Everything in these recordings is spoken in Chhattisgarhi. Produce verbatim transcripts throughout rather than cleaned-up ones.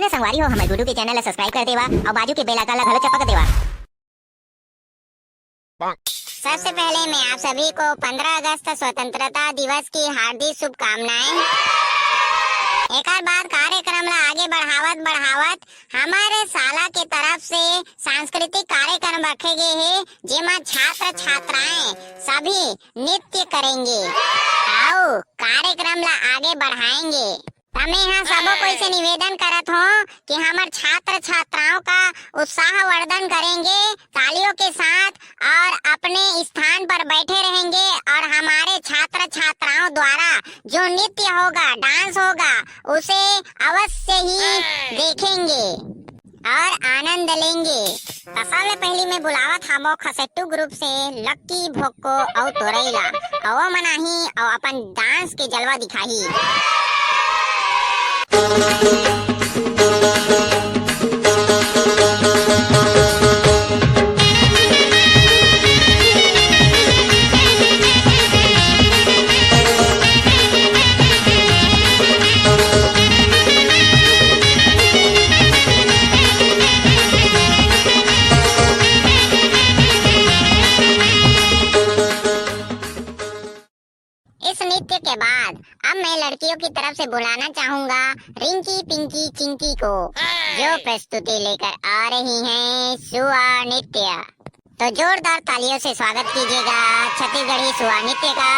अरे संगवारी हो, हमर गुड्डू के चैनल ला सब्सक्राइब कर देवा और बाजू के बेल आइकन ला घलो चपक देवा। सबसे पहले मैं आप सभी को पंद्रह अगस्त स्वतंत्रता दिवस की हार्दिक शुभकामनाएं। एकर बाद कार्यक्रम ला आगे बढ़ावत बढ़ावत हमर शाला के तरफ से सांस्कृतिक कार्यक्रम रखे गए हे, जेमा छात्र छात्राएं सभी नृत्य करेंगे। आओ कार्यक्रम ला आगे बढ़ाएंगे। त मैं ह सबो कोई से निवेदन करत हूँ कि हमर छात्र छात्राओं का उत्साहवर्धन करेंगे तालियों के साथ और अपने स्थान पर बैठे रहेंगे और हमारे छात्र छात्राओं द्वारा जो नृत्य होगा, डांस होगा, उसे अवश्य ही देखेंगे और आनंद लेंगे। त सबले पहली मैं बुलावत हावो खसेट्टू ग्रुप से लक्की, भोक्को अउ तोरई ला। अउ ओमन आही अउ अपन डांस के जलवा दिखाही। इस नृत्य के बाद अब मैं लड़कियों की तरफ से बुलाना चाहूंगा रिंकी, पिंकी, चिंकी को, जो प्रस्तुति लेकर आ रही हैं सुआ नृत्य। तो जोरदार तालियों से स्वागत कीजिएगा छत्तीसगढ़ी सुआ नृत्य का।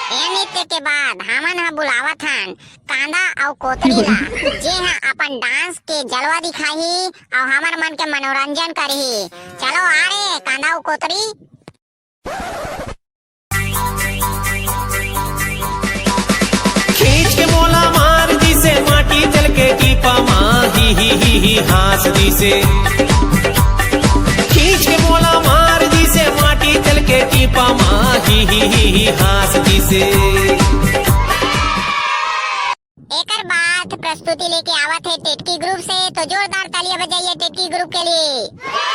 ए नृत्य के बाद हमन ह बुलावत हन कांदा अउ कोतरी ला, जे ह अपन डांस के जलवा दिखाही अउ हमर मन के मनोरंजन करही। चलो आ रे कांदा अउ कोतरी। खींच के मोला मार दिसे माटी जल के टीपा मा, ही ही ही ही हाँस दिसे। खींच के मोला मार दिसे माटी जल के टीपा मा, ही ही ही ही हाँस दिसे। एकर बाद प्रस्तुति लेके आवत हे टेटकी ग्रुप से, तो जोरदार तालियां बजाइए टेटकी ग्रुप के लिए।